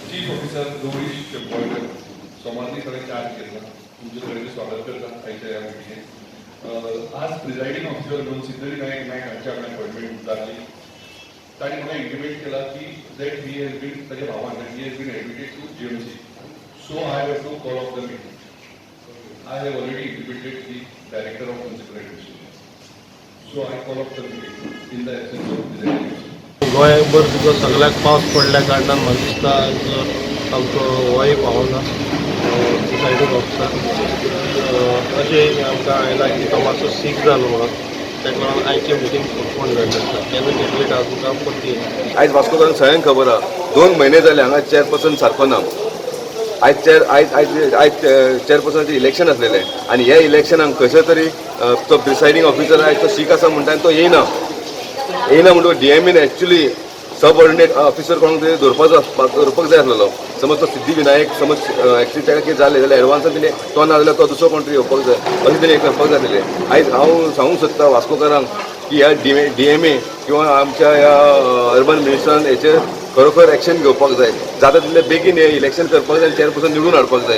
Chief officer Gaurish शेंपॉळकर सोमारनी सगळें charge घेतला. तुमचे सगळ्यांचें स्वागत करता आयच्या ह्या मिटिंगेक. आज प्रिजायडींग ऑफिसर म्हणून सिद्धविनायक नायक हांची हांगा अपॉयंटमेंट जाल्ली. तांणी म्हाका इंटिमेट केला की that he has been, ताच्या भावान, he has been admitted to GMC, so I have to call off the meeting. I have already intimated the Director of Municipal Administration. So I call off the meeting in the absence of presiding officer. गोंयभर तुका सगळ्याक पावस पडल्या कारणान म्हाका दिसता आज आमचो होय पावना प्रिसायडींग ऑफिसर. अशें आमकां आयलां की तो मातसो सीक जालो म्हणून, ताका लागून आयची मिटींग पोस्टपोन जाल्ली आसा. केन्ना घेतली आज तुमकां परती. आयज वास्कोकारांक सगळ्यांक खबर आहा, 2 म्हयने जाले हांगा चेअरपर्सन सारको ना. आयज चेअर आयज आयज आयज चेअरपर्सनाचें इलेक्शन आसलेलें आनी ह्या इलेक्शनाक खंयसर तरी तो प्रिसायडींग ऑफिसर आयज तो सीक आसा म्हणटा आनी तो येयना. येयना म्हणटकूच डीएमएन एक्चुली सबऑर्डिनेट ऑफिसर कोणाक तरी दवरपाक जाय आसलेलो. समज तो सिद्धी विनायक समज एक्चुली ताका कितें जालें जाल्यार एडवान्सान तेणी तो ना जाल्यार तो दुसरो कोण तरी येवपाक जाय, अशें तेणी करपाक जाय आसलेलें. आयज हांव सांगूंक सोदता वास्कोकारांक की ह्या डीएमए किंवा आमच्या ह्या अर्बन मिनिस्टरान हेचेर खरोखर एक्शन घेवपाक जाय. जाता तितले बेगीन हें इलेक्शन करपाक जाय आनी चेअरपर्सन निवडून हाडपाक जाय.